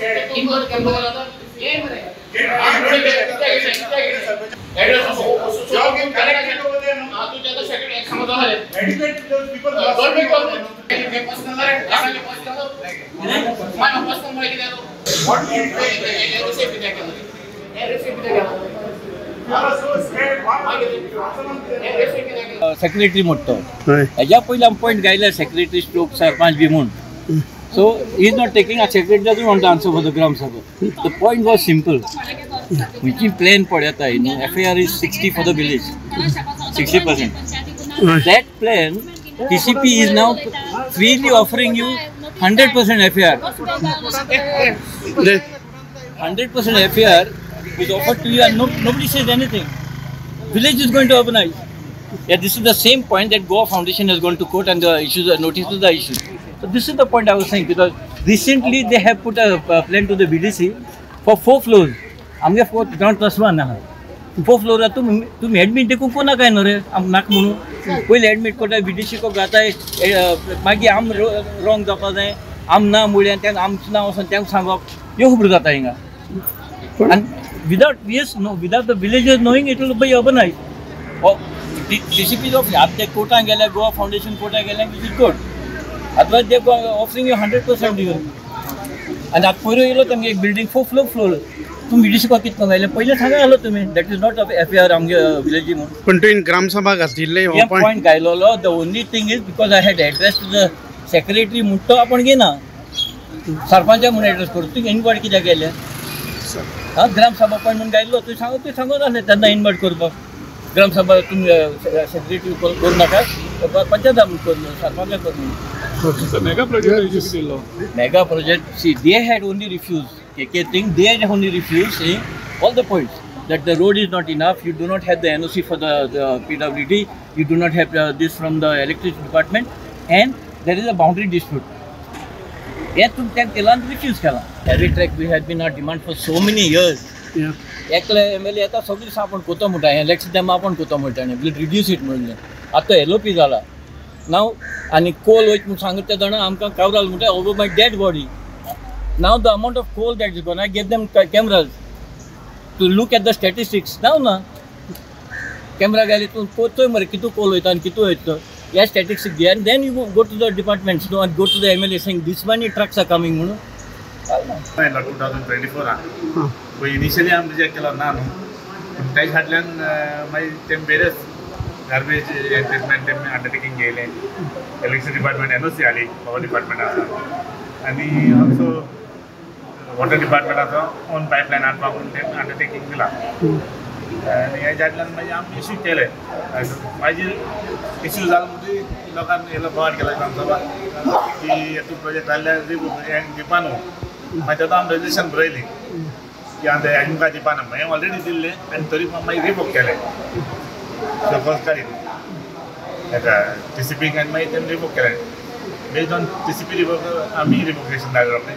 scared. Educate those people. What do you secretary म्हणतो हेज्या पयलीं आमी पॉयंट गायले सेक्रेटरी स्ट्रोक सरपंच बी म्हूण. So he is not taking a secretary doesn't want to answer for the Gram Sabha. The point was simple. खंयची plan पळयता न्हू, FAR is 60 for the village, 60%. That plan TCP is now freely offering you 100% FAR. 100% FAR is offered to you and nobody says anything. Village is going to urbanize. Yeah, this is the same point that Goa Foundation has gone to court and the issues, notices the issues. So this is the point I was saying, because recently they have put a plan to the BDC for 4 floors. आमगे 4 ground plus 1 आहा. 4 floor तुमी admit देखून कोणा काय न्हू रे नाक म्हणून पयलीं एडमीट करता बीडीसी को घाताय, मागीर आम रॉंग जावपा जाय, आम ना मुळ्यान तेंका आमचें नांव वचोन तेंका सांगप ह्यो खबरो जाता हिंगा. And without yes no without the villagers knowing it will be urbanized. TCP is offering. आतां ते कोर्टान गेल्या, गोवा फाउंडेशन कोर्टान गेल्या, which is good. Otherwise they offering you 100% you. आनी आतां पयर येयलो तेमगे एक बिल्डींग 4 फ्लोर तुमी बीडीसी को कितें घायलें पयलें सांगा आलो तुमी, that is not FAR आमगे विलेजी म्हणून. पण तुवें ग्रामसभा घातिल्ले हे point घायलोलो. The only thing is because I had address to the secretary म्हूण तो आपूण घेना, सरपंचा म्हणून एड्रेस करूं. तुवें इनवायट कित्याक केलें? हा ग्रामसभा पॉयंट म्हणून घायल्लो तुवें सांग, तुवें सांगून आसलें तेन्ना इनवायट करपाक. ग्रामसभा तुमी सेक्रेटरी करूं नाका, पंचायत करून सरपंचा करून. Mega project mega project, see they had only refuse KK thing, they had only refuse saying all the points that the road is not enough, you do not have the NOC for the PWD, you do not have this from the electricity department, and there is a boundary dispute. हे तुमी त्या केला refuse केला. Heavy track we had been our demand for so many years. एकले M L A येता सगळीं दिसा आपूण कोतो म्हणटा, इलेक्शन टायमार आपूण कोतो म्हणटा, वील रिड्यूस it म्हणलें. आतां LOP जाला नाव आनी कोल वयता म्हूण सांगता ते जाणा आमकां कावराल म्हणटा over my dead body. Now the amount of coal that is gone, I gave them cameras to look at the statistics. Now ना कॅमरा घाली तूं पळय मरे कितू कोल वयता आनी कितू वयता ह्या स्टॅटिस्टिक्स घे, आनी then you go to the departments no आनी go to the MLA saying this many trucks are coming म्हणून. 2024 पळय इनिशियली आमी रिजेक्ट केलो ना न्हू, पूण तेज्या फाटल्यान मागीर तेम वेरियस गार्बेज ट्रिटमेंट तेमी अंडरटेकींग घेयलें, इलेक्ट्रिसिटी डिपार्टमेंट NOC हाडली पॉवर डिपार्टमेंट आसा, आनी ऑल्सो वॉटर डिपार्टमेंटाचो ओन पायपलायन हाडपाक म्हणून तेमी अंडरटेकींग दिलां. आनी हेज्या फाटल्यान मागीर आमी इश्यू केले. मागीर इश्यू जालो म्हणटकीर लोकांनी येयलो बोवाळ केला ग्रामसभा की हेतून प्रोजेक्ट जाल्ल्यार हें दिवपा न्हू. मागीर तेका आमी रेजोल्युशन बरयली की आतां हें मुखार दिवपा ना, हें ऑलरेडी दिल्लें आनी तरी पण मागीर रिवोक केलें शोकॉज काडीत हेका टीसीपीक, आनी मागीर तेमी रिवोक केलें. बेज्ड ऑन TCP revoke आमी रिवोकेशन धाडलें रोखडें.